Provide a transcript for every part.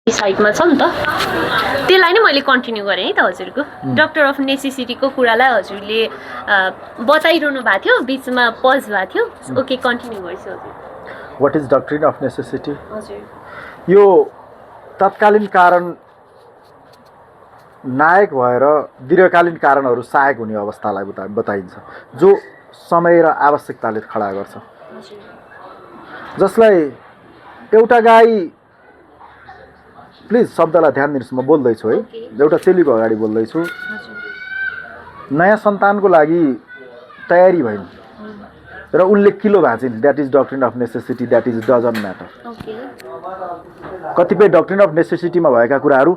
साइडमा छ नि त त्यसलाई नै मैले कन्टिन्यू गरेँ है त हजुरको डक्टर अफ नेसेसिटीको कुरालाई हजुरले बताइरहनु भएको थियो बिचमा पज भएको थियो ओके कन्टिन्यू गर्छु हजुर what is doctrine of necessity हजुर यो तत्कालीन कारण नायक भएर दीर्घकालीन कारणहरू सहायक हुने अवस्थालाई बताइन्छ जो समय र आवश्यकताले खडा गर्छ जसलाई एउटा गाई प्लिज शब्दलाई ध्यान दिनुहोस् म बोल्दैछु है एउटा चेलीको अगाडि बोल्दैछु नयाँ सन्तानको लागि तयारी भइन् र उनले किलो भाँचिन् that is doctrine of necessity that is doesn't matter कतिपय डक्ट्रिन अफ नेसेसिटीमा भएका कुराहरू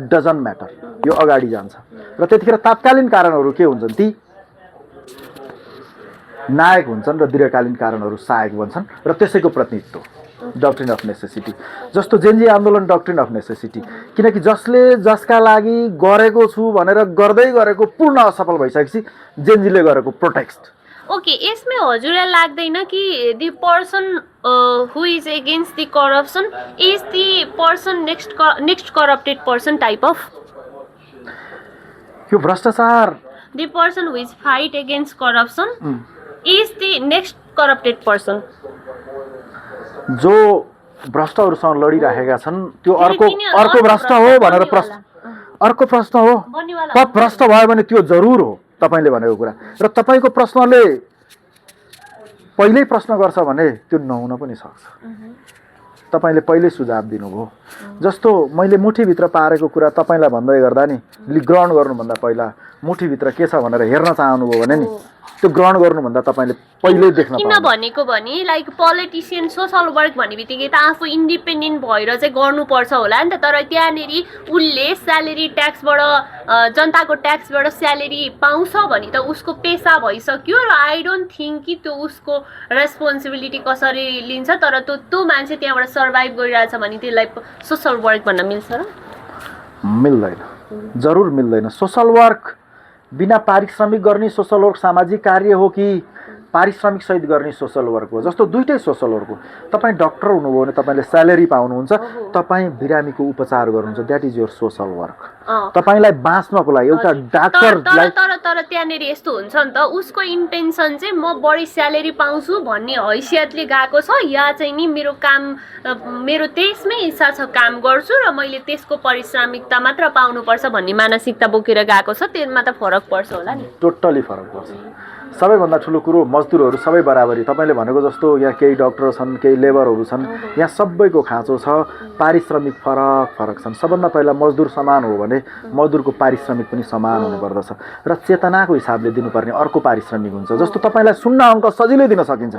डजन्ट म्याटर यो अगाडि जान्छ र त्यतिखेर तात्कालीन कारणहरू के हुन्छन् ती नायक हुन्छन् र दीर्घकालीन कारणहरू सहायक बन्छन् र त्यसैको प्रतिनिधित्व डक्ट्रिन अफ नेसेसिटी जस्तो जेनजी आन्दोलन डक्ट्रिन अफ नेसेसिटी किनकि जसले जसका लागि गरेको छु भनेर गर्दै गरेको पूर्ण असफल भइसकेपछि जेनजीले गरेको प्रोटेस्ट ओके यसमै हजुरलाई लाग्दैन कि the person who is against the corruption is the person next corrupted person type of यो भ्रष्टाचार the person who is fight against corruption is the next corrupted person जो भ्रष्टहरूसँग लडिरहेका छन् त्यो अर्को भ्रष्ट हो भनेर अर्को प्रश्न हो त भ्रष्ट भयो भने त्यो जरुर हो तपाईले भनेको कुरा र तपाईको प्रश्नले पहिल्यै प्रश्न गर्छ भने त्यो नहुन पनि सक्छ तपाईले पहिल्यै सुझाव दिनुभयो जस्तो मैले मुठीभित्र पारेको कुरा तपाईलाई भन्दै गर्दा नि ग्रहण गर्नुभन्दा पहिला मुठीभित्र के छ भनेर हेर्न चाहनुभयो भने नि त्यो ग्रहण गर्नुभन्दा तपाईले पहिल्यै देख्न किन भनेको भने लाइक पोलिटिसियन सोशल वर्क भन्ने बित्तिकै त आफू इन्डिपेन्डेन्ट भएर चाहिँ गर्नुपर्छ होला नि त तर त्यहाँनेरि उसले स्यालेरी ट्याक्सबाट जनताको ट्याक्सबाट स्यालेरी पाउँछ भने त उसको पेसा भइसक्यो र आई डोन्ट थिङ्क कि त्यो उसको रेस्पोन्सिबिलिटी कसरी लिन्छ तर त्यो मान्छे त्यहाँबाट सर्भाइभ गरिरहेछ भने त्यसलाई सोशल वर्क भन्न मिल्छ र मिल्दैन जरुर मिल्दैन सोशल वर्क बिना पारिश्रमिक गर्ने सोशल वर्क सामाजिक कार्य हो कि पारिश्रमिक सहित गर्ने सोशल वर्क हो जस्तो दुईटै सोशल वर्क हो तपाईँ डक्टर हुनुभयो भने तपाईले स्यालेरी पाउनुहुन्छ तपाईँ बिरामीको उपचार गर्नुहुन्छ that is your social work तपाईलाई बाँच्नको लागि एउटा डाक्टरलाई तर त्यहाँनेरि यस्तो हुन्छ नि त उसको इन्टेन्सन चाहिँ म बढी स्यालेरी पाउँछु भन्ने हैसियतले गएको छ या चाहिँ नि मेरो त्यसमै इच्छा छ काम गर्छु र मैले त्यसको पारिश्रमिकता मात्र पाउनुपर्छ भन्ने मानसिकता बोकेर गएको छ त्यसमा त फरक पर्छ होला नि टोटली फरक पर्छ सबैभन्दा ठुलो कुरो मजदुरहरू सबै बराबरी तपाईले भनेको जस्तो यहाँ केही डक्टर छन् केही लेबरहरू छन् यहाँ सबैको खाँचो छ पारिश्रमिक फरक छन् सबभन्दा पहिला मजदुर समान हो भने मजदुरको पारिश्रमिक पनि समान हुनुपर्दछ र चेतनाको हिसाबले दिनुपर्ने अर्को पारिश्रमिक हुन्छ जस्तो तपाईलाई शून्य अङ्क सजिलै दिन सकिन्छ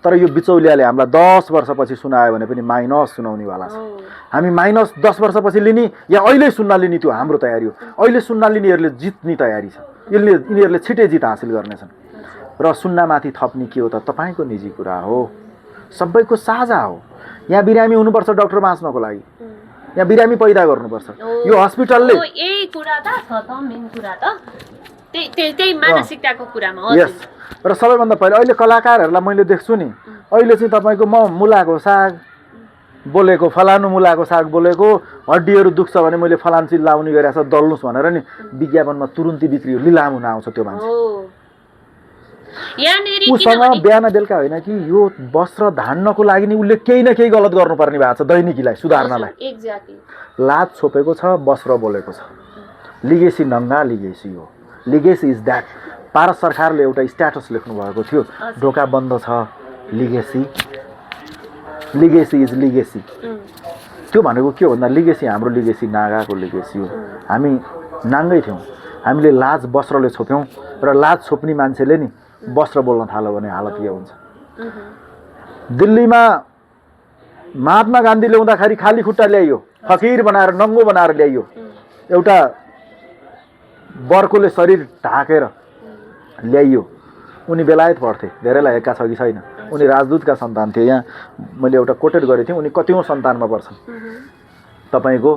तर यो बिचौलियाले हामीलाई 10 वर्षपछि सुनायो भने पनि माइनस सुनाउनेवाला छ हामी माइनस 10 वर्षपछि लिने या अहिले शून्य लिने त्यो हाम्रो तयारी हो अहिले शून्य लिनेहरूले जित्ने तयारी छ यिनीहरूले छिटै जित हासिल गर्नेछन् र शून्यमाथि थप्ने के हो त तपाईको निजी कुरा हो सबैको साझा हो यहाँ बिरामी हुनुपर्छ डक्टर बाँच्नको लागि यहाँ बिरामी पैदा गर्नुपर्छ यो हस्पिटलले यही कुरा त छ त मेन कुरा त त्यही मानसिकताको कुरामा हो यस र सबैभन्दा पहिला अहिले कलाकारहरूलाई मैले देख्छु नि अहिले चाहिँ तपाईको म मुलाको साग बोलेको फलानु मुलाको साग बोलेको हड्डीहरू दुख्छ भने मैले फलान चिज लाउने गरेछ दल्नुस् भनेर नि विज्ञापनमा तुरुन्ती बिक्री लिलाम हुन आउँछ त्यो मान्छे उसँग बिहान बेलुका होइन कि यो वस्त्र धान्नको लागि नि उसले केही न केही गलत गर्नुपर्ने भएको छ दैनिकीलाई सुधार्नलाई लाज छोपेको छ वस्त्र बोलेको छ लिगेसी नङ्गा लिगेसी हो लिगेसी इज द्याट भारत सरकारले एउटा स्ट्याटस लेख्नु भएको थियो ढोका बन्द छ लिगेसी इज लिगेसी त्यो भनेको के हो भन्दा लिगेसी हाम्रो लिगेसी नागाको लिगेसी हो हामी नाङ्गै थियौँ हामीले लाज वस्त्रले छोप्यौँ र लाज छोप्ने मान्छेले नि वस्त्र बोल्न थाल्यो भने हालत के हुन्छ दिल्लीमा महात्मा गान्धी ल्याउँदाखेरि खाली खुट्टा ल्याइयो फकीर बनाएर नङ्गो बनाएर ल्याइयो एउटा बर्कोले शरीर ढाकेर ल्याइयो उनी बेलायत पढ्थे धेरैलाई एका छ कि छैन उनी राजदूतका सन्तान थिए यहाँ मैले एउटा कोटेट गरेको थिएँ उनी कतिौं सन्तानमा पर्छन् तपाईको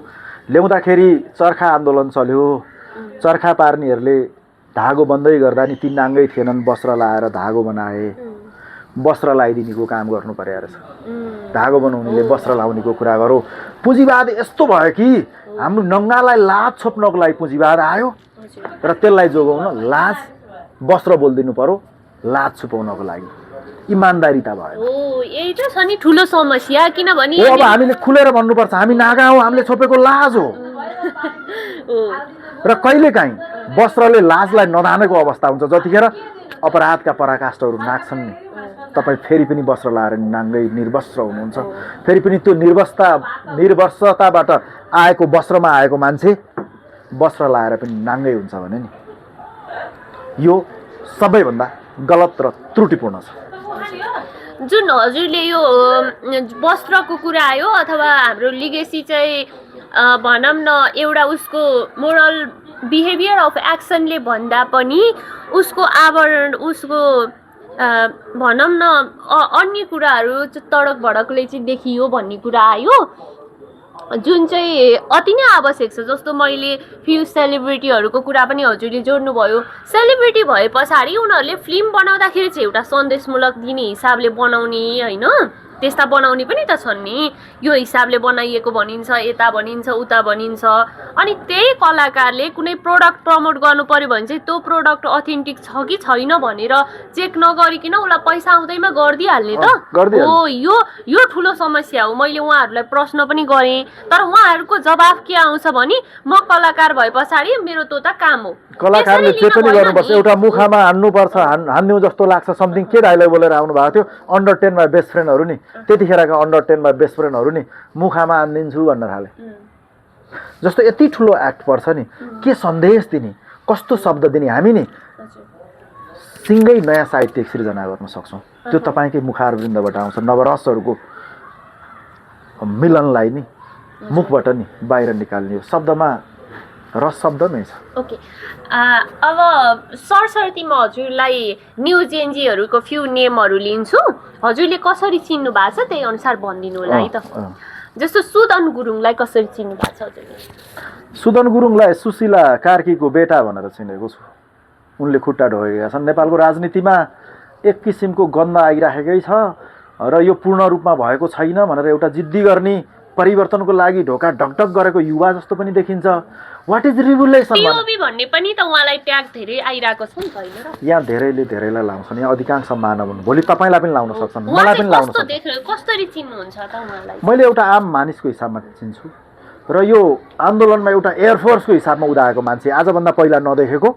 ल्याउँदाखेरि चर्खा आन्दोलन चल्यो चर्खा पार्नेहरूले धागो बन्दै गर्दा नि ती नाङ्गै थिएनन् वस्त्र लाएर धागो बनाए वस्त्र लगाइदिनेको काम गर्नु पर्यो रहेछ धागो बनाउनेले वस्त्र लाउनेको कुरा गरौँ पुँजीवाद यस्तो भयो कि हाम्रो नङ्गालाई लाज छोप्नको लागि पुँजीवाद आयो र त्यसलाई जोगाउन लाज वस्त्र बोलिदिनु पर्यो लाज छुपाउनको लागि इमान्दारिता भयो यही त छ नि ठुलो समस्या किनभने अब हामीले खुलेर भन्नुपर्छ हामी नागा हो हामीले छोपेको लाज हो र कहिलेकाहीँ वस्त्रले लाजलाई नधानेको अवस्था हुन्छ जतिखेर अपराधका पराकाष्ठहरू नाग्छन् नि तपाईँ फेरि पनि वस्त्र लाएर नाङ्गै निर्वस्त्र हुनुहुन्छ फेरि पनि त्यो निर्वस्त्रताबाट आएको वस्त्रमा आएको मान्छे वस्त्र लाएर पनि नाङ्गै हुन्छ भने नि यो सबैभन्दा गलत र त्रुटिपूर्ण छ जुन हजुरले यो वस्त्रको कुरा आयो अथवा हाम्रो लिगेसी चाहिँ भनौँ न एउटा उसको मोरल बिहेभियर अफ एक्सनले भन्दा पनि उसको आवरण उसको भनौँ न अन्य कुराहरू तडक भडकले चाहिँ देखियो भन्ने कुरा आयो जुन चाहिँ अति नै आवश्यक छ जस्तो मैले फ्यु सेलिब्रिटीहरूको कुरा पनि हजुरले जोड्नुभयो सेलिब्रिटी भए पछाडि उनीहरूले फिल्म बनाउँदाखेरि चाहिँ एउटा सन्देशमूलक दिने हिसाबले बनाउने होइन त्यस्ता बनाउने पनि त छन् नि यो हिसाबले बनाइएको भनिन्छ यता भनिन्छ उता भनिन्छ अनि त्यही कलाकारले कुनै प्रोडक्ट प्रमोट गर्नु पर्यो भने चाहिँ त्यो प्रोडक्ट अथेन्टिक छ कि छैन भनेर चेक नगरिकन उसलाई पैसा आउँदैमा गरिदिइहाल्ने त हो यो ठुलो समस्या हो मैले उहाँहरूलाई प्रश्न पनि गरेँ तर उहाँहरूको जवाफ के आउँछ भने म कलाकार भए पछाडि मेरो त्यो त काम हो कलाकारले जे पनि गर्नुपर्छ एउटा मुखामा हान्नुपर्छ हान्दिउँ जस्तो लाग्छ समथिङ के डायलग बोलेर आउनु भएको थियो अन्डर 10 मा बेस्ट फ्रेन्डहरू नि त्यतिखेरका अन्डर 10 मा बेस्ट फ्रेन्डहरू नि मुखामा हान्दिन्छु भन्न थाले जस्तो यति ठुलो एक्ट पर्छ नि के सन्देश दिने कस्तो शब्द दिने हामी नि सिङ्गै नयाँ साहित्यिक सृजना गर्न सक्छौँ त्यो तपाईँकै मुखारविन्दबाट आउँछ नवरसहरूको मिलनलाई नि मुखबाट नि बाहिर निकाल्ने शब्दमा रस शब्दमै छ ओके अब सरसर्ती म हजुरलाई न्यू जेनजीहरूको फ्यु नेमहरू लिन्छु हजुरले कसरी चिन्नु भएको छ त्यही अनुसार भनिदिनु होला है त जस्तो सुदन गुरुङलाई कसरी चिन्नु भएको छ हजुरले सुदन गुरुङलाई सुशीला कार्कीको बेटा भनेर चिनेको छु उनले खुट्टा ढोगेका छन् नेपालको राजनीतिमा एक किसिमको गन्ध आइराखेकै छ र यो पूर्ण रूपमा भएको छैन भनेर एउटा जिद्दी गर्ने परिवर्तनको लागि ढोका ढकढक गरेको युवा जस्तो पनि देखिन्छ व्हाट इज रिभोल्युसन टिओबी भन्ने पनि त उहाँलाई ट्याग धेरै आइराको छ नि त हैन र यहाँ धेरैले धेरैलाई लाउँछन् यहाँ अधिकांश मानव हुन् भोलि तपाईलाई पनि लाउन सक्छन् मलाई पनि लाउन सक्छन् कसरी चिन्नुहुन्छ त उहाँलाई मैले एउटा आम मानिसको हिसाबमा चिन्छु र यो आन्दोलनमा एउटा एयरफोर्सको हिसाबमा उदाएको मान्छे आजभन्दा पहिला नदेखेको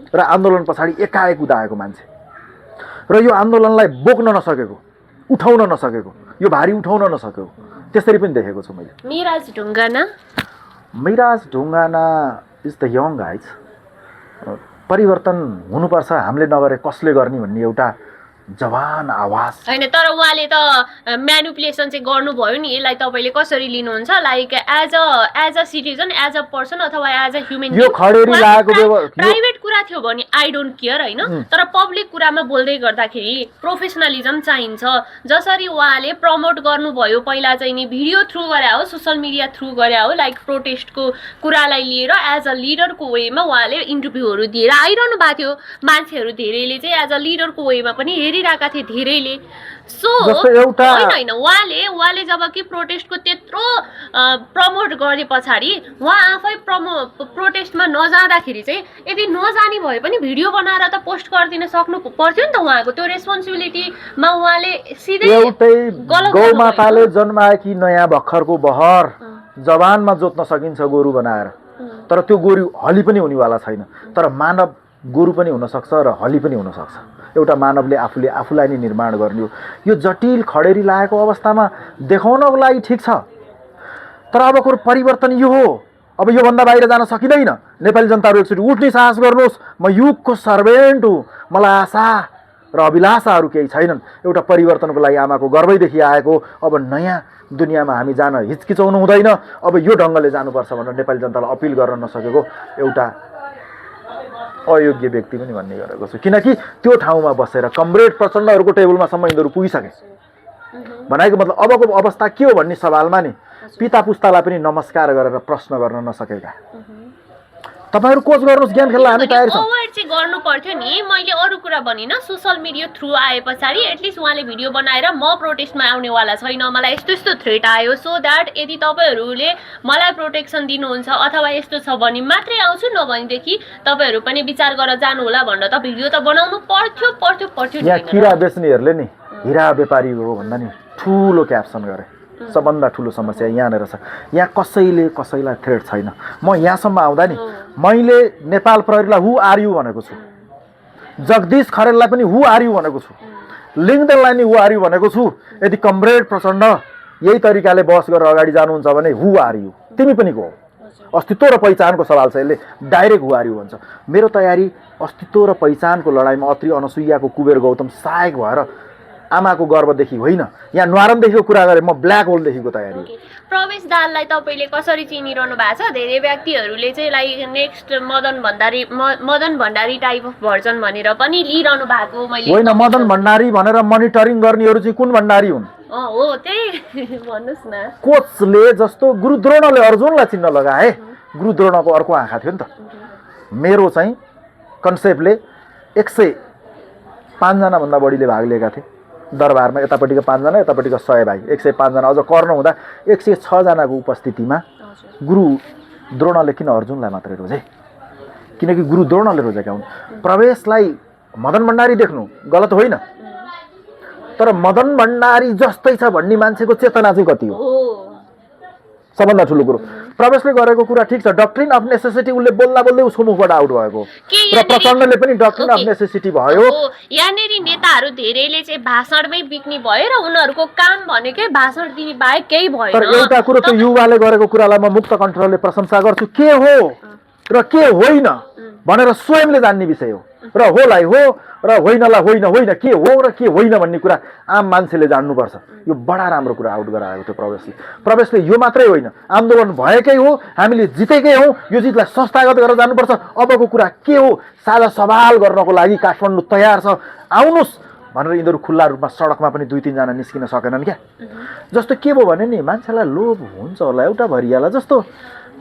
र आन्दोलन पछाडि एकाएक उदाएको मान्छे र यो आन्दोलनलाई बोक्न नसकेको उठाउन नसकेको यो भारी उठाउन नसकेको त्यसरी पनि देखेको छु मैले Miraj Dhungana is the young guys परिवर्तन हुनुपर्छ हामीले नगरे कसले गर्ने भन्ने एउटा जवान आवाज हैन तर उहाँले त म्यानिपुलेसन चाहिँ गर्नुभयो नि यसलाई तपाईले कसरी लिनुहुन्छ like as a citizen as a person अथवा एज अ ह्युमन यो खडेरी लागेको प्राइभेट कुरा थियो भने आई डोन्ट केयर हैन तर पब्लिक कुरामा बोल्दै गर्दाखेरि प्रोफेसनलिजम चाहिन्छ जसरी उहाँले प्रमोट गर्नुभयो पहिला चाहिँ नि भिडियो थ्रु गरे हो सोशल मिडिया थ्रु गरे हो लाइक प्रोटेस्टको कुरालाई लिएर एज अ लिडरको वेमा उहाँले इन्टरभ्यूहरू दिएर आइरहनु भएको थियो मान्छेहरू धेरैले चाहिँ एज अ लिडरको वेमा पनि हेरिरहेका थिए धेरैले सो होइन उहाँले जब कि प्रोटेस्टको त्यत्रो प्रमोट गरे पछाडि उहाँ आफै प्रोटेस्टमा नजाँदाखेरि चाहिँ यदि नजाने भए पनि भिडियो बनाएर त पोस्ट गरिदिन सक्नु पर्थ्यो नि त उहाँको त्यो रेस्पोन्सिबिलिटीमा उहाँले सिधै एउटै गौमाताले जन्माएकी नयाँ भर्खरको बहर जवानमा जोत्न सकिन्छ गोरु बनाएर तर त्यो गोरु हली पनि हुनेवाला छैन तर मानव गोरु पनि हुन सक्छ र हली पनि हुन सक्छ एउटा मानवले आफूलाई नै निर्माण गर्ने हो यो जटिल खडेरी लागेको अवस्थामा देखाउनको लागि ठिक छ तर अबको परिवर्तन यो हो अब यो भन्दा बाहिर जान सकिदैन नेपाली जनताहरु एकचोटि उठ्ने साहस गर्नुहोस् म युगको सर्भेन्ट हुँ मलाई आशा र अभिलाषाहरू केही छैनन् एउटा परिवर्तनको लागि आमाको गर्भैदेखि आएको अब नयाँ दुनियाँमा हामी जान हिचकिचाउनु हुँदैन अब यो ढङ्गले जानुपर्छ भनेर नेपाली जनतालाई अपिल गर्न नसकेको एउटा अयोग्य व्यक्ति पनि भन्ने गरेको छु किनकि त्यो ठाउँमा बसेर कमरेड प्रचण्डहरूको टेबलमा सम्म यिनीहरू पुगिसके भनेको मतलब अबको अवस्था के हो भन्ने सवालमा नि पिता पुस्तालाई पनि नमस्कार गरेर प्रश्न गर्न नसकेका तपाईहरु कोच गर्नुस् गेम खेल्न हामी तयार छौं अवेयर चाहिँ गर्नु पर्थ्यो नि मैले अरु कुरा भनिन सोशल मिडिया थ्रु आए पछाडी एटलिस्ट उहाँले भिडियो बनाएर म प्रोटेस्टमा आउनेवाला छैन मलाई यस्तो यस्तो थ्रेट आयो सो दैट यदि तपाईहरुले मलाई प्रोटेक्सन दिनुहुन्छ अथवा यस्तो छ भने मात्रै आउँछु नभनेदेखि तपाईहरु पनि विचार गरेर जानु होला भनेर त भिडियो त बनाउनु पर्थ्यो यहाँ किरा बेच्नेहरुले नि हिरा व्यापारी हो भन्दा नि ठूलो क्याप्सन गरे सबभन्दा ठूलो समस्या यहाँनेर छ यहाँ कसैले कसैलाई थ्रेट छैन म यहाँसम्म आउँदा नि मैले नेपाल प्रहरीलाई हु आर यु भनेको छु जगदीश खरेललाई पनि हु आर यु भनेको छु लिङ्गदेनलाई नि हु आर यु भनेको छु यदि कमरेड प्रचण्ड यही तरिकाले बहस गरेर अगाडि जानुहुन्छ भने हु आर यु तिमी पनि को अस्तित्व र पहिचानको सवाल छ यसले डाइरेक्ट हु आर यु भन्छ मेरो तयारी अस्तित्व र पहिचानको लडाईमा अत्रि अनसुइयाको कुबेर गौतम सहायक भएर आमाको गर्वदेखि होइन यहाँ न्वारनदेखिको कुरा गरे म ब्ल्याक होलदेखिको तयारी प्रवेश दाललाई तपाईले कसरी चिनिरहनु भएको छ धेरै व्यक्तिहरूले चाहिँ like next Madan Bhandari type of version भनेर पनि लिइरहनु भएको मैले होइन मदन भण्डारी भनेर मनिटरिङ गर्नेहरू चाहिँ कुन भण्डारी हुन् हो त्यही भन्नुस् न कोचले जस्तो गुरु द्रोणले अर्जुनलाई चिन्न लगाए गुरु द्रोणको अर्को आँखा थियो नि त मेरो चाहिँ कन्सेप्टले 105 जना भन्दा बढीले भाग लिएका थिए दरबारमा यतापट्टिको 5 जना यतापट्टिको 100 भाइ 105 जना अझ कर्न हुँदा 106 जनाको उपस्थितिमा गुरु द्रोणले किन अर्जुनलाई मात्रै रोजे किनकि गुरु द्रोणले रोजेका हुन् प्रवेशलाई मदन भण्डारी देख्नु गलत होइन तर मदन भण्डारी जस्तै छ भन्ने मान्छेको चेतना चाहिँ कति हो सबभन्दा ठुलो कुरो प्रवेशले गरेको कुरा ठिक छ डक्ट्रिन अफ नेसेसिटी उसले बोल्दा बोल्दै उसको मुखबाट आउट भएको र प्रचण्डले पनि डक्ट्रिन अफ नेसेसिटी भयो यहाँनेरि नेताहरू धेरैले चाहिँ भाषणमै बिक्ने भयो र उनीहरूको काम भनेकै भाषण दिने बाहेक केही भएन तर एउटा कुरो त्यो युवाले गरेको कुरालाई म मुक्त कण्ठले प्रशंसा गर्छु के हो र के होइन भनेर स्वयंले जान्ने विषय हो र होलाई हो र होइनलाई होइन के हो र के होइन भन्ने कुरा आम मान्छेले जान्नुपर्छ यो बडा राम्रो कुरा आउट गराएको थियो प्रवेशले यो मात्रै होइन आन्दोलन भएकै हो हामीले जितेकै हौं यो जितलाई संस्थागत गरेर जानुपर्छ अबको कुरा के हो साझा सवाल गर्नको लागि काठमाडौँ तयार छ आउनुस् भनेर यिनीहरू खुल्ला रूपमा सडकमा पनि 2-3 जना निस्किन सकेनन् क्या जस्तो के भयो भने नि मान्छेलाई लोभ हुन्छ होला एउटा भरियाला जस्तो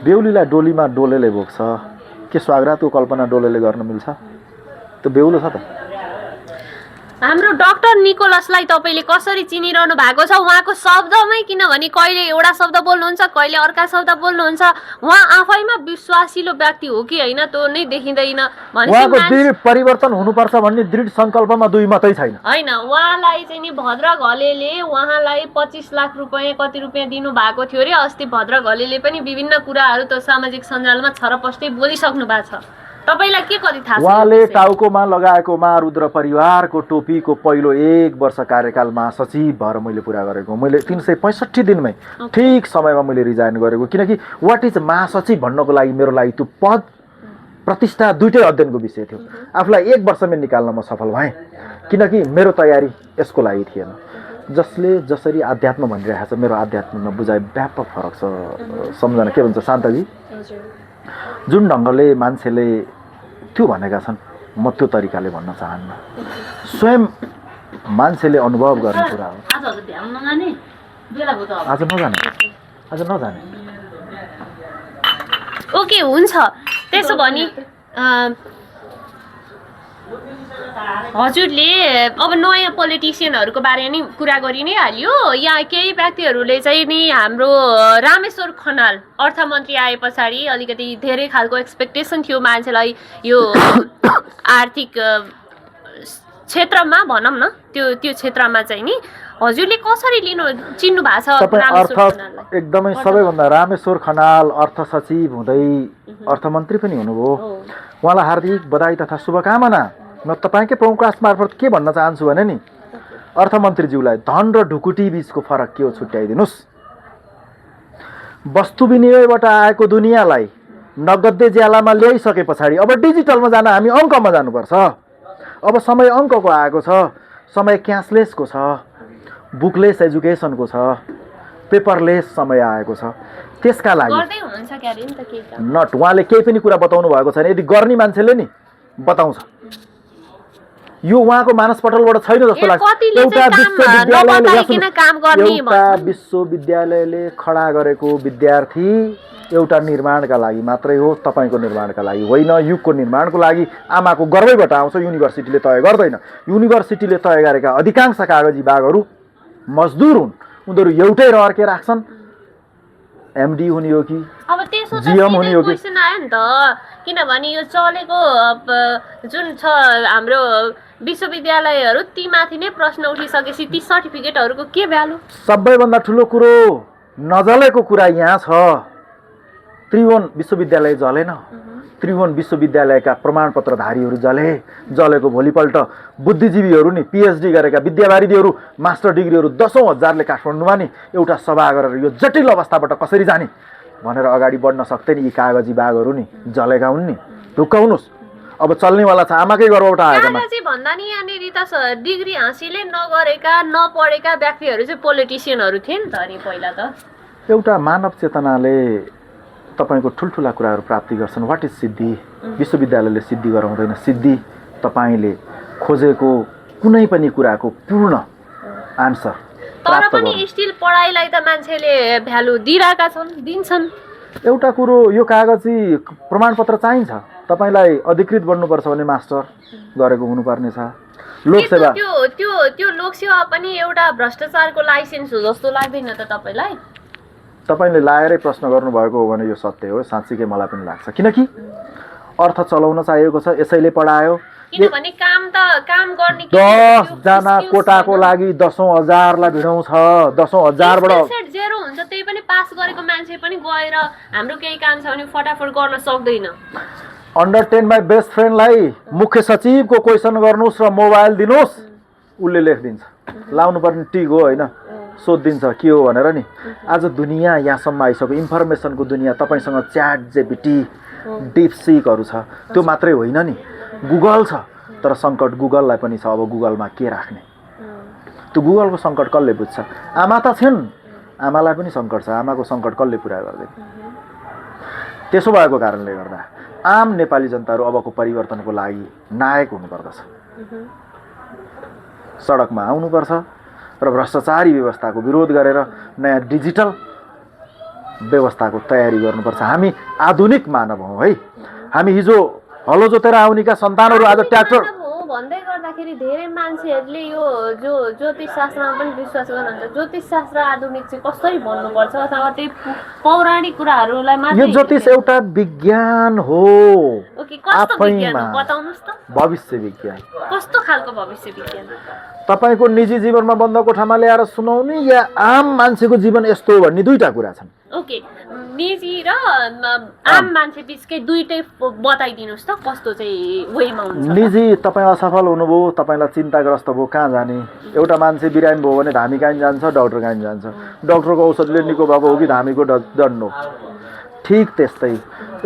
बेहुलीलाई डोलीमा डोलेले बोक्छ के स्वागतको कल्पना डोलेले गर्न मिल्छ त्यो बेहुलो छ त हाम्रो डाक्टर निकोलसलाई तपाईले कसरी चिनिरहनु भएको छ उहाँको शब्दमै किनभने कहिले एउटा शब्द बोल्नुहुन्छ कहिले अर्का शब्द बोल्नुहुन्छ उहाँ आफैमा विश्वासिलो व्यक्ति हो कि हैन त्यो नै देखिँदैन उहाँको दृढ परिवर्तन हुनुपर्छ भन्ने दृढ संकल्पमा दुई मतै छैन हैन उहाँलाई चाहिँ नि भद्र घलेले उहाँलाई 25 लाख रुपैयाँ कति रुपैयाँ दिनु भएको थियो रे अस्ति भद्र घलेले पनि विभिन्न कुराहरू त सामाजिक सञ्जालमा छरपष्टै बोलिसक्नु भएको छ तपाईलाई के कति थाहा छ उहाँले टाउकोमा लगाएको महारुद्र परिवारको टोपीको पहिलो 1 वर्ष कार्यकालमा सचिव भएर मैले पूरा गरेको मैले 365 दिनमै ठीक समयमा मैले रिजाइन गरेको किनकि व्हाट इज महासचिव भन्नको लागि मेरो लागि त्यो पद प्रतिष्ठा दुईटै अध्ययनको विषय थियो आफूलाई 1 वर्षमै निकाल्न म सफल भएँ किनकि मेरो तयारी यसको लागि थिएन जसले जसरी आध्यात्म भनिरहेको छ मेरो आध्यात्ममा बुझाइ व्यापक फरक छ सम्झना के भन्छ शान्तजी जुन ढङ्गले मान्छेले त्यो भनेका छन् म त्यो तरिकाले भन्न चाहन्न स्वयं मान्छेले अनुभव गर्ने कुरा हो आज नजाने ओके हुन्छ त्यसो भने हजुरले अब नयाँ पोलिटिसियनहरूको बारेमा नि कुरा गरि नै हाल्यो यहाँ केही व्यक्तिहरूले चाहिँ नि हाम्रो रामेश्वर खनाल अर्थमन्त्री आए पछाडि अलिकति धेरै खालको एक्सपेक्टेसन थियो मान्छेलाई यो आर्थिक क्षेत्रमा भनौँ न त्यो क्षेत्रमा चाहिँ नि हजुरले कसरी चिन्नु भएको छ रामेश्वर खनाललाई एकदमै सबैभन्दा रामेश्वर खनाल अर्थ सचिव हुँदै अर्थमन्त्री पनि हुनुभयो उहाँलाई हार्दिक बधाई तथा शुभकामना म तपाईकै प्रमुख मार्फत के भन्न चाहन्छु भने नि अर्थमन्त्रीज्यूलाई धन र ढुकुटी बीचको फरक के हो छुट्याइदिनुस् वस्तु विनिमयबाट आएको दुनियाँलाई नगदे ज्यालामा ल्याइसके पछाडि अब डिजिटलमा जान हामी अङ्कमा जानुपर्छ अब समय अङ्कको आएको छ समय क्यासलेसको छ बुकलेस एजुकेसनको छ पेपरलेस समय आएको छ त्यसका लागि नट उहाँले केही पनि कुरा बताउनु भएको छैन यदि गर्ने मान्छेले नि बताउँछ यो उहाँको मानसपटलबाट छैन जस्तो लाग्छ एउटा विश्वविद्यालयले खडा गरेको विद्यार्थी एउटा निर्माणका लागि मात्रै हो, तपाईँको निर्माणका लागि होइन, युगको निर्माणको लागि आमाको गर्वैबाट आउँछ। युनिभर्सिटीले तय गर्दैन। युनिभर्सिटीले तय गरेका अधिकांश कागजी बागहरू मजदुर हुन्, उनीहरू एउटै रहर के राख्छन्, एमडी हुने हो कि अब त्यसो त जिएम हुने हो कि। क्वेसन आयो नि त, किनभने यो चलेको जुन छ हाम्रो विश्वविद्यालयहरू ती माथि नै प्रश्न उठिसकेपछि ती सर्टिफिकेटहरूको के भ्यालु? सबैभन्दा ठुलो कुरो नजलेको कुरा यहाँ छ, त्रिभुवन विश्वविद्यालय जलेन। त्रिभुवन विश्वविद्यालयका प्रमाणपत्रधारीहरू जलेको भोलिपल्ट बुद्धिजीवीहरू नि, पिएचडी गरेका विद्यावारिधीहरू, मास्टर डिग्रीहरू 10औं हजारले काठमाडौँमा नि एउटा सभा गरेर यो जटिल अवस्थाबाट कसरी जाने भनेर अगाडि बढ्न सक्दैन। यी कागजी बागहरू नि जलेका हुन् नि, ढुक्काउनुहोस्। अब चल्नेवाला छ, आमाकै गर्वबाट आएका कागजी भन्दा नि यहाँनिर त डिग्री हासिलै नगरेका नपढेका व्यक्तिहरू चाहिँ पोलिटिसियनहरू थिए नि त अनि पहिला त। एउटा मानव चेतनाले तपाईँको ठुल्ठुला कुराहरू प्राप्ति गर्छन्। वाट इज सिद्धि? विश्वविद्यालयले सिद्धि गराउँदैन। सिद्धि तपाईँले खोजेको कुनै पनि कुराको पूर्ण आन्सर तर पनि स्टिल पढाइलाई त मान्छेले भ्यालु दिइरहेका छन्, दिन्छन्। एउटा कुरो, यो कागजी प्रमाणपत्र चाहिन्छ। तपाईँलाई अधिकृत बन्नुपर्छ भने मास्टर गरेको हुनुपर्ने छ। लोकसेवा त्यो लोकसेवा पनि एउटा भ्रष्टाचारको लाइसेन्स हो जस्तो लाग्दैन त तपाईँलाई? तपाईँले लाएरै प्रश्न गर्नुभएको हो भने यो सत्य हो, साँच्चीकै मलाई पनि लाग्छ। किनकि अर्थ चलाउन चाहिएको छ, यसैले पढायो। किनभने काम गर्ने 10 जना कोटाको लागि 10औं हजारलाई भिडाउँछ। 10औं हजारबाट जेरो हुन्छ, त्यही पनि पास गरेको मान्छे पनि गएर हाम्रो केही काम छ भने फटाफट गर्न सक्दैन। अन्डर 10 माई बेस्ट फ्रेन्डलाई मुख्य सचिवको क्वेसन गर्नुहोस् र मोबाइल दिनुहोस्, उसले लेखिदिन्छ। लाउनु पर्ने टिक हो होइन, सोधिदिन्छ के हो भनेर नि। आज दुनियाँ यहाँसम्म आइसक्यो, इन्फर्मेसनको दुनियाँ। तपाईँसँग च्याट जेपिटी, डिपसिकहरू छ, त्यो मात्रै होइन नि, गुगल छ। तर सङ्कट गुगललाई पनि छ। अब गुगलमा के राख्ने, त्यो गुगलको सङ्कट कसले बुझ्छ? आमा त छिन्, आमालाई पनि सङ्कट छ। आमाको सङ्कट कसले पुरा गर्दैन? त्यसो भएको कारणले गर्दा आम नेपाली जनताहरू अबको परिवर्तनको लागि नायक हुनुपर्दछ। सडकमा आउनुपर्छ र भ्रष्टाचारी व्यवस्थाको विरोध गरेर नयाँ डिजिटल व्यवस्थाको तयारी गर्नुपर्छ। हामी आधुनिक मानव हौँ है। हामी हिजो हलो जोतेर आउनेका सन्तानहरू आज ट्र्याक्टर भन्दै गर्दाखेरि धेरै मान्छेहरूले यो जो ज्योतिष शास्त्रमा पनि विश्वास गर्नुहुन्छ। ज्योतिष शास्त्र आधुनिक चाहिँ कसरी भन्नुपर्छ अथवा त्यही पौराणिक कुराहरूलाई मात्र? यो ज्योतिष एउटा विज्ञान हो। ओके, कस्तो विज्ञान हो बताउनुस् त? भविष्य विज्ञान। कस्तो खालको भविष्य विज्ञान? तपाईँको निजी जीवनमा बन्द कोठामा ल्याएर सुनाउने या आम मान्छेको जीवन यस्तो हो भन्ने दुईटा कुरा छन्। ओके, निजी र आम मान्छे बिचकै दुईटै बताइदिनुहोस् त, कस्तो चाहिँ वेमा हुन्छ? निजी, तपाईँ असफल हुनुभयो, तपाईँलाई चिन्ताग्रस्त भयो, कहाँ जाने? एउटा मान्छे बिरामी भयो भने धामी कहाँ जान्छ? डक्टर कहाँ जान्छ? डक्टरको औषधिले निको भएको हो कि धामीको दण्ड हो? ठिक त्यस्तै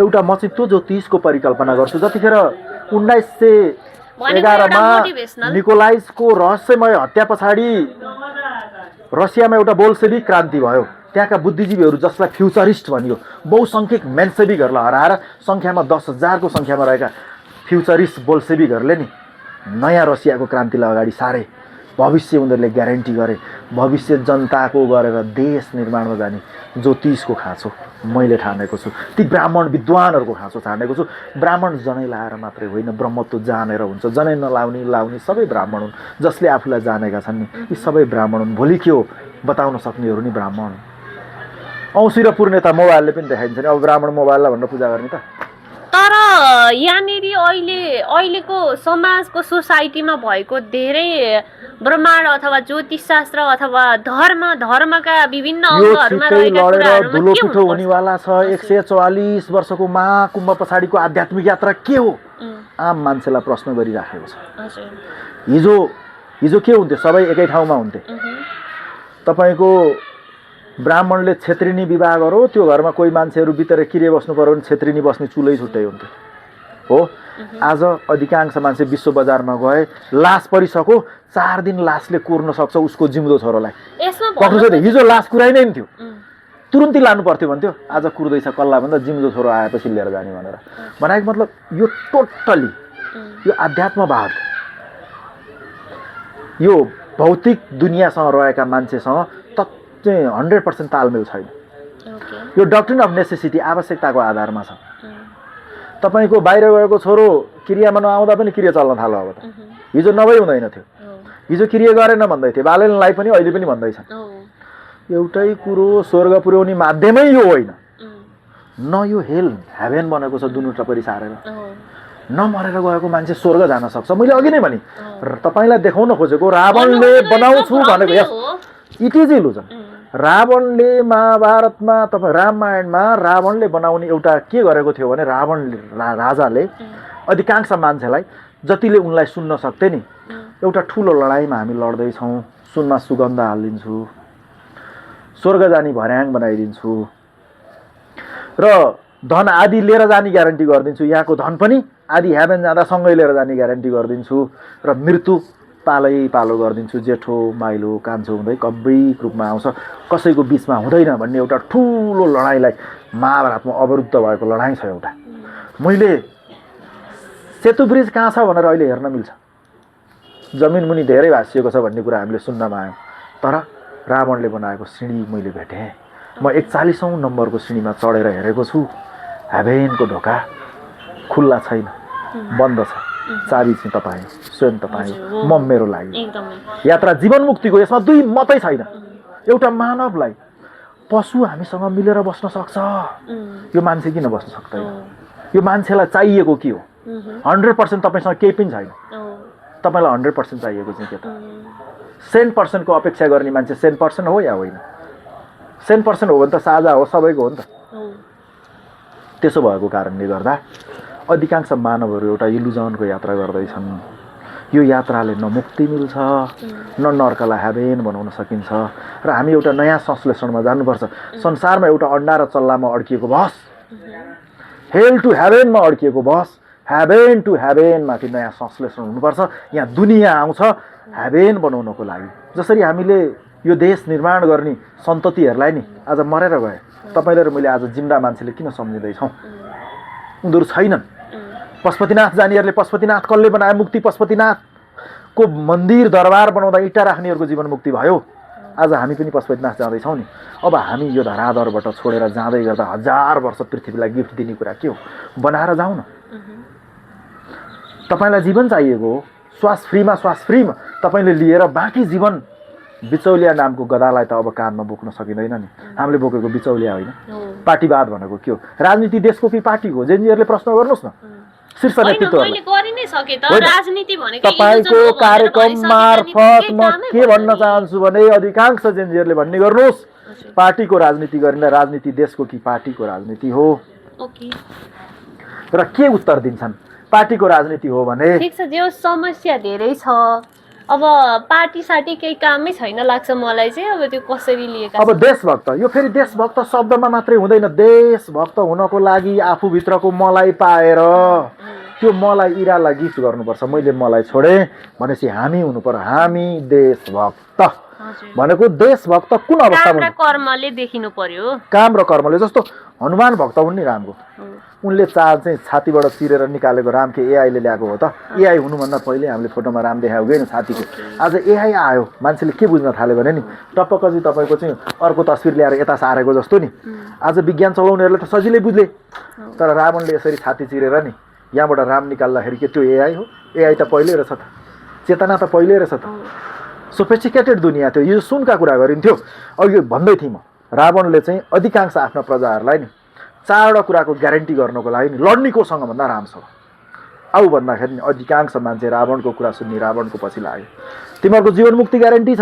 एउटा म चाहिँ त्यो ज्योतिषको परिकल्पना गर्छु। जतिखेर 1911मा निकोलाइसको रहस्यमय हत्या पछाडि रसियामा एउटा बोल्सेविक क्रान्ति भयो। त्यहाँका बुद्धिजीवीहरू जसलाई फ्युचरिस्ट भनियो, बहुसङ्ख्यक मेन्सेविकहरूलाई हराएर सङ्ख्यामा 10,000को सङ्ख्यामा रहेका फ्युचरिस्ट बोल्सेविकहरूले नि नयाँ रसियाको क्रान्तिलाई अगाडि सारे। भविष्य उनीहरूले ग्यारेन्टी गरे। भविष्य जनताको गरेर देश निर्माणमा जाने ज्योतिषको खाँचो मैले ठानेको छु। ती ब्राह्मण विद्वानहरूको खाँचो ठानेको छु। ब्राह्मण जनै लाएर मात्रै होइन, ब्रह्मत्व जानेर हुन्छ। जनै नलाउने सबै ब्राह्मण हुन्। जसले आफूलाई जानेका छन् नि, यी सबै ब्राह्मण हुन्। भोलि के हो बताउन सक्नेहरू नि ब्राह्मण। औँसी र पूर्णता मोबाइलले पनि देखाइदिन्छ नि, अब ब्राह्मण मोबाइललाई भनेर पूजा गर्ने त। तर यहाँनिर अहिलेको समाजको सोसाइटीमा भएको धेरै ब्रह्माण्ड अथवा ज्योतिष शास्त्र अथवा धर्मका विभिन्न अङ्गहरूमा रहेका कुराहरूमा धुलो पिठो हुनेवाला छ। 144 वर्षको महाकुम्भ पछाडिको आध्यात्मिक यात्रा के हो? आम मान्छेलाई प्रश्न गरिराखेको छ। हिजो के हुन्थ्यो? सबै एकै ठाउँमा हुन्थे। तपाईँको ब्राह्मणले छेत्रिनी विवाह गरो, त्यो घरमा कोही मान्छेहरू भित्र किरे बस्नु पर्यो भने छेत्रिनी बस्ने चुलै छुट्टै हुन्थ्यो हो। आज अधिकांश मान्छे विश्व बजारमा गए, लास परिसक्यो, 4 दिन लासले कुर्न सक्छ उसको जिउँदो छोरोलाई। हिजो लास कुराइ नै थियो, तुरुन्तै लानु पर्थ्यो भन्थ्यो। आज कुर्दैछ कल्ला भन्दा जिउँदो छोरो आएपछि लिएर जाने भनेर। भनेको मतलब यो टोटली यो आध्यात्मवाद, यो भौतिक दुनियाँसँग रहेका मान्छेसँग 100% तालमेल छैन। यो डक्ट्रिन अफ नेसेसिटी आवश्यकताको आधारमा छ। तपाईँको बाहिर गएको छोरो क्रियामा नआउँदा पनि क्रिया चल्न थाल्यो अब त। हिजो नभई हुँदैन थियो, हिजो क्रिया गरेन भन्दै थियो, बालनलाई पनि अहिले पनि भन्दैछन्। एउटै कुरो स्वर्ग पुर्याउने माध्यमै यो होइन, न यो हेभेन बनेको छ दुनु टपरी सारेर, न मरेर गएको मान्छे स्वर्ग जान सक्छ। मैले अघि नै भने तपाईँलाई देखाउन खोजेको रावणले बनाउँछु भनेको इट इज इल्युजन। रावणले महाभारतमा तपाईँ रामायणमा रावणले बनाउने एउटा के गरेको थियो भने राजाले अधिकांश मान्छेलाई जतिले उनलाई सुन्न सक्थे नि, एउटा ठुलो लडाइँमा हामी लड्दैछौँ, सुनमा सुगन्ध हालिदिन्छु, स्वर्ग जाने भर्याङ बनाइदिन्छु र धन आदि लिएर जाने ग्यारेन्टी गरिदिन्छु, यहाँको धन पनि आदि हेभेन जाँदा सँगै लिएर जाने ग्यारेन्टी गरिदिन्छु र मृत्यु पालै पालो गरिदिन्छु, जेठो माइलो कान्छो हुँदै कब्रिक रूपमा आउँछ, कसैको बिचमा हुँदैन भन्ने एउटा ठुलो लडाइँलाई महाभारतमा अवरुद्ध भएको लडाइँ छ एउटा। मैले सेतु ब्रिज कहाँ छ भनेर अहिले हेर्न मिल्छ, जमिन मुनि धेरै भाँसिएको छ भन्ने कुरा हामीले सुन्नमा आयौँ, तर रावणले बनाएको सिँढी मैले भेटेँ। म 41औं नम्बरको सिँढीमा चढेर हेरेको छु, हेभेनको ढोका खुल्ला छैन, बन्द छ, चाबी चाहिँ तपाईँ स्वयं तपाईँ म मेरो लागि। यात्रा जीवन मुक्तिको, यसमा दुई मतै छैन। एउटा मानवलाई पशु हामीसँग मिलेर बस्न सक्छ, यो मान्छे किन बस्न सक्दैन? यो मान्छेलाई चाहिएको के हो? 100% तपाईँसँग केही पनि छैन, तपाईँलाई 100% चाहिएको चाहिँ के त? 100% को अपेक्षा गर्ने मान्छे 100% हो या होइन? 100% हो भने त साझा हो, सबैको हो नि त। त्यसो भएको कारणले गर्दा अधिकांश मानवहरू एउटा इल्युजनको यात्रा गर्दैछन्। यो यात्राले न मुक्ति मिल्छ, न नर्कलाई हेभेन बनाउन सकिन्छ र हामी एउटा नयाँ संश्लेषणमा जानुपर्छ। संसारमा एउटा अन्डा र चल्लामा अड्किएको बस, हेल टु हेभेनमा अड्किएको बस, हेभेन टु हेभेन माथि नयाँ संश्लेषण हुनुपर्छ। यहाँ दुनियाँ आउँछ हेभेन बनाउनको लागि। जसरी हामीले यो देश निर्माण गर्ने सन्ततिहरूलाई नि आज मरेर गए, तपाईँले र मैले आज जिन्दा मान्छेले किन सम्झिँदैछौँ? उनीहरू छैनन्। पशुपतिनाथ जानेहरूले पशुपतिनाथ कसले बनाए? मुक्ति पशुपतिनाथको मन्दिर दरबार बनाउँदा इँटा राख्नेहरूको जीवन मुक्ति भयो। आज हामी पनि पशुपतिनाथ जाँदैछौँ नि। अब हामी यो धराधरबाट छोडेर जाँदै गर्दा 1000 वर्ष पृथ्वीलाई गिफ्ट दिने कुरा के हो? बनाएर जाउँ न। तपाईँलाई जीवन चाहिएको हो, श्वास फ्रीमा तपाईँले लिएर बाँकी जीवन बिचौलिया नामको गदालाई त अब कानमा बोक्न सकिँदैन नि। हामीले बोकेको बिचौलिया होइन। पार्टीवाद भनेको के हो? राजनीति देशको कि पार्टीको? जेनजीहरूले प्रश्न गर्नुहोस् न। शीर्ष नेतृत्वहरूले तपाईँको कार्यक्रम मार्फत म के भन्न चाहन्छु भने अधिकांश जेनजीहरूले भन्ने गर्नुहोस्, पार्टीको राजनीति गरिन, राजनीति देशको कि पार्टीको राजनीति हो? र के उत्तर दिन्छन्? पार्टीको राजनीति हो भने ठिक छ, जो समस्या धेरै छ, अब पार्टी साटी केही कामै छैन लाग्छ मलाई चाहिँ। अब त्यो कसरी लिएका? अब देशभक्त, यो फेरि देशभक्त शब्दमा मात्रै हुँदैन। देशभक्त हुनको लागि आफूभित्रको मलाई पाएर त्यो मलाई इरालाई गिफ्ट गर्नुपर्छ। मैले मलाई छोडेँ भनेपछि हामी हुनु पर्यो, हामी देशभक्त भनेको। देशभक्त कुन अवस्थामा? कर्मले देखिनु पर्यो, काम र कर्मले। जस्तो हनुमान भक्त हुन् नि रामको, उनले चाल चाहिँ छातीबाट चिरेर निकालेको राम के एआईले ल्याएको हो त? एआई हुनुभन्दा पहिले हामीले फोटोमा राम देखाएको होइन छातीको। आज एआई आयो, मान्छेले के बुझ्न थाल्यो भने नि टपक्क चाहिँ तपाईँको चाहिँ अर्को तस्बिर ल्याएर यता सारेको जस्तो नि। आज विज्ञान चलाउनेहरूले त सजिलै बुझ्ले, तर रावणले यसरी छाती चिरेर नि यहाँबाट राम निकाल्दाखेरि के त्यो एआई हो? एआई त पहिल्यै रहेछ त, चेतना त पहिल्यै रहेछ त। सोफिस्टिकेटेड दुनियाँ थियो, यो सुनका कुरा गरिन्थ्यो। अब यो भन्दै थिएँ म, रावणले चाहिँ अधिकांश आफ्ना प्रजाहरूलाई नि 4वटा कुराको ग्यारेन्टी गर्नको लागि नि लड्ने कोसँग भन्दा रामसँग आऊ भन्दाखेरि नि अधिकांश मान्छे रावणको कुरा सुन्ने रावणको पछि लाग्यो। तिमीहरूको जीवन मुक्ति ग्यारेन्टी छ,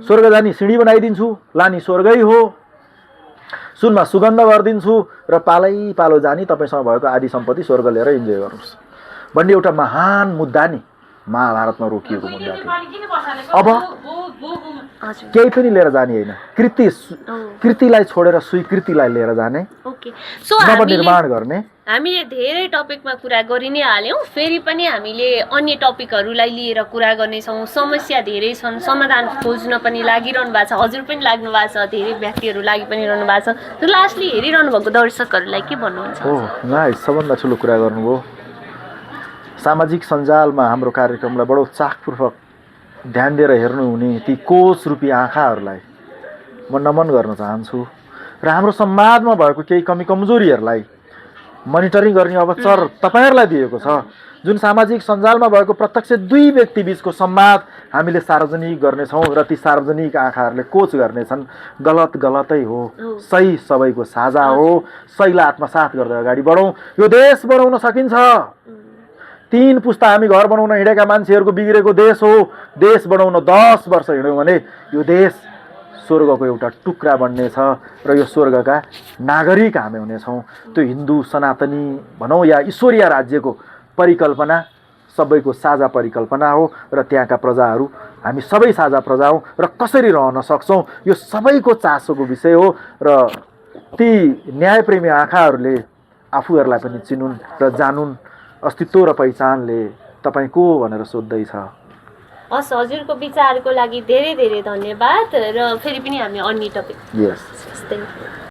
स्वर्ग जाने सिँढी बनाइदिन्छु, लाने स्वर्गै हो, सुनमा सुगन्ध गरिदिन्छु र पालै पालो जाने तपाईँसँग भएको आदि सम्पत्ति स्वर्ग लिएर इन्जोय गर्नुहोस् भन्ने एउटा महान मुद्दा नि महाभारतमा रोकिएको मुद्दा थियो। अब केही पनि लिएर जाने होइन, कृतिलाई छोडेर स्वीकृतिलाई लिएर जाने, नवनिर्माण गर्ने। हामीले धेरै टपिकमा कुरा गरि नै हाल्यौँ, फेरि पनि हामीले अन्य टपिकहरूलाई लिएर कुरा गर्नेछौँ। समस्या धेरै छन्, समाधान खोज्न पनि लागिरहनु भएको छ, हजुर पनि लाग्नु भएको छ, धेरै व्यक्तिहरू लागि पनि रहनु भएको छ। र लास्टली हेरिरहनु भएको दर्शकहरूलाई के भन्नुहुन्छ? नाइस, सबभन्दा ठुलो कुरा गर्नुभयो। सामाजिक सञ्जालमा हाम्रो कार्यक्रमलाई बडो चाखपूर्वक ध्यान दिएर हेर्नुहुने ती कोष रूपी आँखाहरूलाई म नमन गर्न चाहन्छु र हाम्रो समाजमा भएको केही कमी कमजोरीहरूलाई मोनिटरिङ गर्ने अवसर तपाईँहरूलाई दिएको छ। जुन सामाजिक सञ्जालमा भएको प्रत्यक्ष दुई व्यक्ति बिचको संवाद हामीले सार्वजनिक गर्नेछौँ र ती सार्वजनिक आँखाहरूले कोच गर्नेछन्। गलत गलतै हो, सही सबैको साझा हो। सहीलाई आत्मसात गर्दै अगाडि बढौँ। यो देश बनाउन सकिन्छ। 3 पुस्ता हामी घर बनाउन हिँडेका मान्छेहरूको बिग्रेको देश हो। देश बनाउन 10 वर्ष हिँड्यौँ भने यो देश स्वर्गको एउटा टुक्रा बन्नेछ र यो स्वर्गका नागरिक हामी हुनेछौँ। त्यो हिन्दू सनातनी भनौँ या ईश्वरीय राज्यको परिकल्पना सबैको साझा परिकल्पना हो र त्यहाँका प्रजाहरू हामी सबै साझा प्रजा हौँ र कसरी रहन सक्छौँ यो सबैको चासोको विषय हो। र ती न्यायप्रेमी आँखाहरूले आफूहरूलाई पनि चिनुन् र जानुन्। अस्तित्व र पहिचानले तपाईँ को भनेर सोध्दैछ। हस्, हजुरको विचारको लागि धेरै धेरै धन्यवाद र फेरि पनि हामी अन्य टपिक यस।